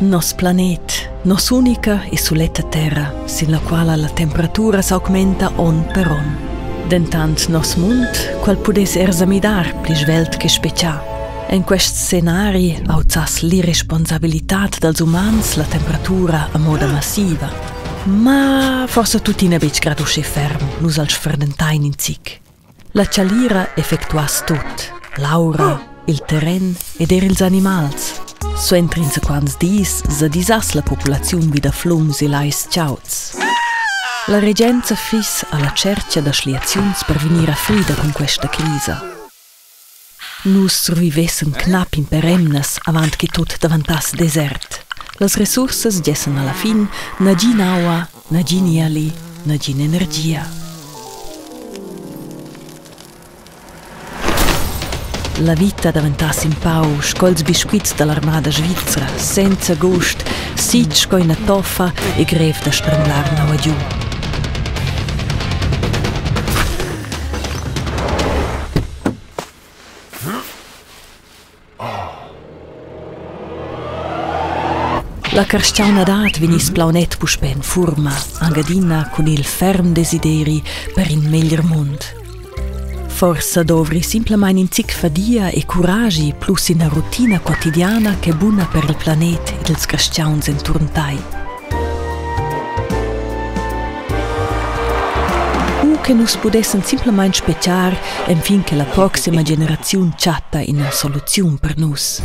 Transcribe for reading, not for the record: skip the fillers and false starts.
Nos planet, noss'unica e suletta terra, sin la quala la temperatura s'augmenta onn per onn. Dentant nos mund, qual pudess er sa midar pli svelt che spetgà. En quest scenari auzass l'irresponsabilitad dals umans la temperatura a moda massiva. Ma forsa tuttina betg grad uschè ferm, nus als sferdentain in zic. La chalira effectuass tut, l'aura, il terren ed er ils animals. Suenter insaquants dis sa disass la populaziun vi da flums e lais chauds. La regenza fiss alla tschertga da schliaziuns per vegnir a frida cun questa crisa. Nus survivessen cnap in per emnas avant che tut davantass desert. Las resursas gessan alla fin, nagina aua, nagin ieli, nagina energia. La vita daventass in pau sco ils biscuits dall'armada svizra, senza gust, sitg sco ina toffa e grev da stremblar nauagiu. La carstgaunadad vegniss plaunet puspè en furma, anc adina cun il ferm desideri per in meglier mund. Forsa dovri simplamain in zic fadia e curagi plus ina rutina quotidiana ch'è buna per il planet ed ils carstgauns enturn tai. U che nus pudessan simplamain spetgar enfin che la proxima generaziun chatta ina soluziun per nus.